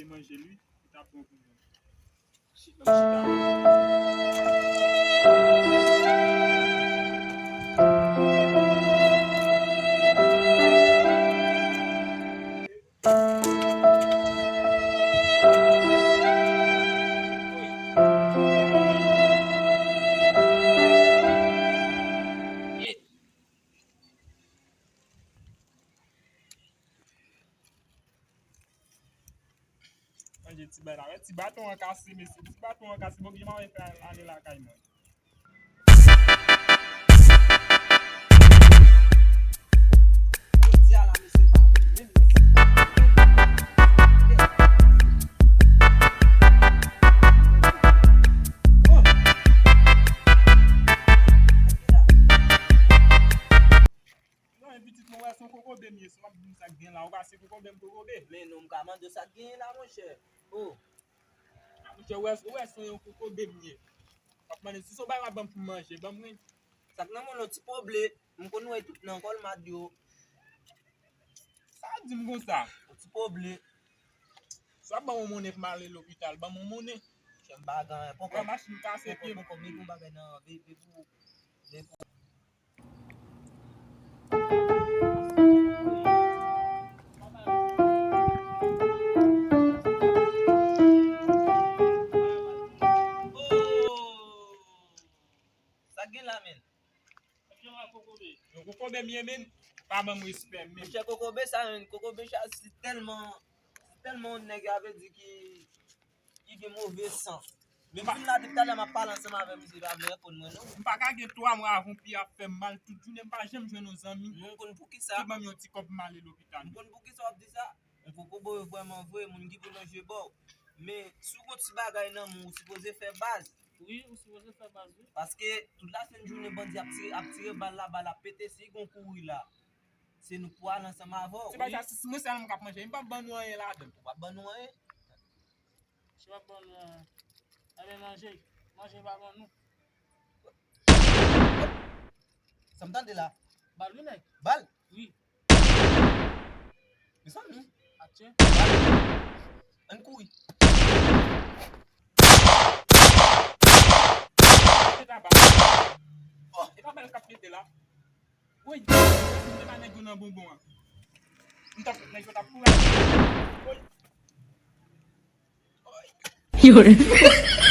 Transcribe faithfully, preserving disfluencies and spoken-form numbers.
Manje l wi, li t ap bon pou mwen. Chita, chita. Manje ti bay la. Wè ti baton an kase, mesye. Ti baton an kase. Bon, ki jan m ap fè ale lakay mwen? Jodi a la, mesye, pa vle menm, mesye. Non, men pitit mwen, wè se yon kokobe m ye, si w ap di m sa k gen la, ou pa se kokobe m kokobe. Men non, m ka mande w sa k genyen la, monchè. Oh. Ah, monchè, ou wè, ou wè se yon kokobe m ye. M ap mande si se yon bagay w ap ban m pou m manje, ban m wi. Sa k nan men w, yon ti po ble, m konn wè tout nan kò l, m a di w. Sa w ap di m konsa? Yon ti po ble. Si w ap ban m yon monnen pou m ale lopital, ban m yon monnen. Monchè, m pa gen anyen, poko. Wè machin kase pye m. Poko, poko, men yon bagay nan, veye, veye pou, veye pou. Sa gen la, menn? Yon kokobe m ye, menn. Pa ban m respè, menn. Monchè, kokobe sa, menn. Kokobe sa, se tèlman, se tèlman yon nèg, sa vle di ki ki gen move san. Men m vin la depi talè m ap pale ansanm avè misye, li pa vle reponn mwen non. M pa ka gen twa mwa avan pye ap fè m mal tout jounen, m pa janm jwenn yon zanmi. Nou konn poukisa? Ki ban m yon ti kòb pou m ale lopital. Nou konn poukisa w ap di sa? Yon kokobe vrèman vre, moun ki pou lonje ba w. Men si w gon ti bagay nan men w, ou sipoze fè baz. Wi, ou sipoze fè baz, wi. Paske tout lasent jounen bandi ap tire, ap tire bal la, bal ap pete, si gon kouri la, se nou k pou al ansanm avè w. Se pa sa, si mwen sèlman k ap manje, m p ap ban nou anyen ladan. Ou p ap ban nou anyen? Misye p ap ban nou anyen. Ebyen manje, manje pa ban nou. Sa m tande la? Bal wi nèg. Bal? Wi. Mezanmi. Atye. Bal. Ann kouri. Se pa bal. Oh. Se pa bal k ap pete la. Woy, se pa nèg yo nan bonbon an. M t ap nèg yo t ap kouri. Woy. Yo.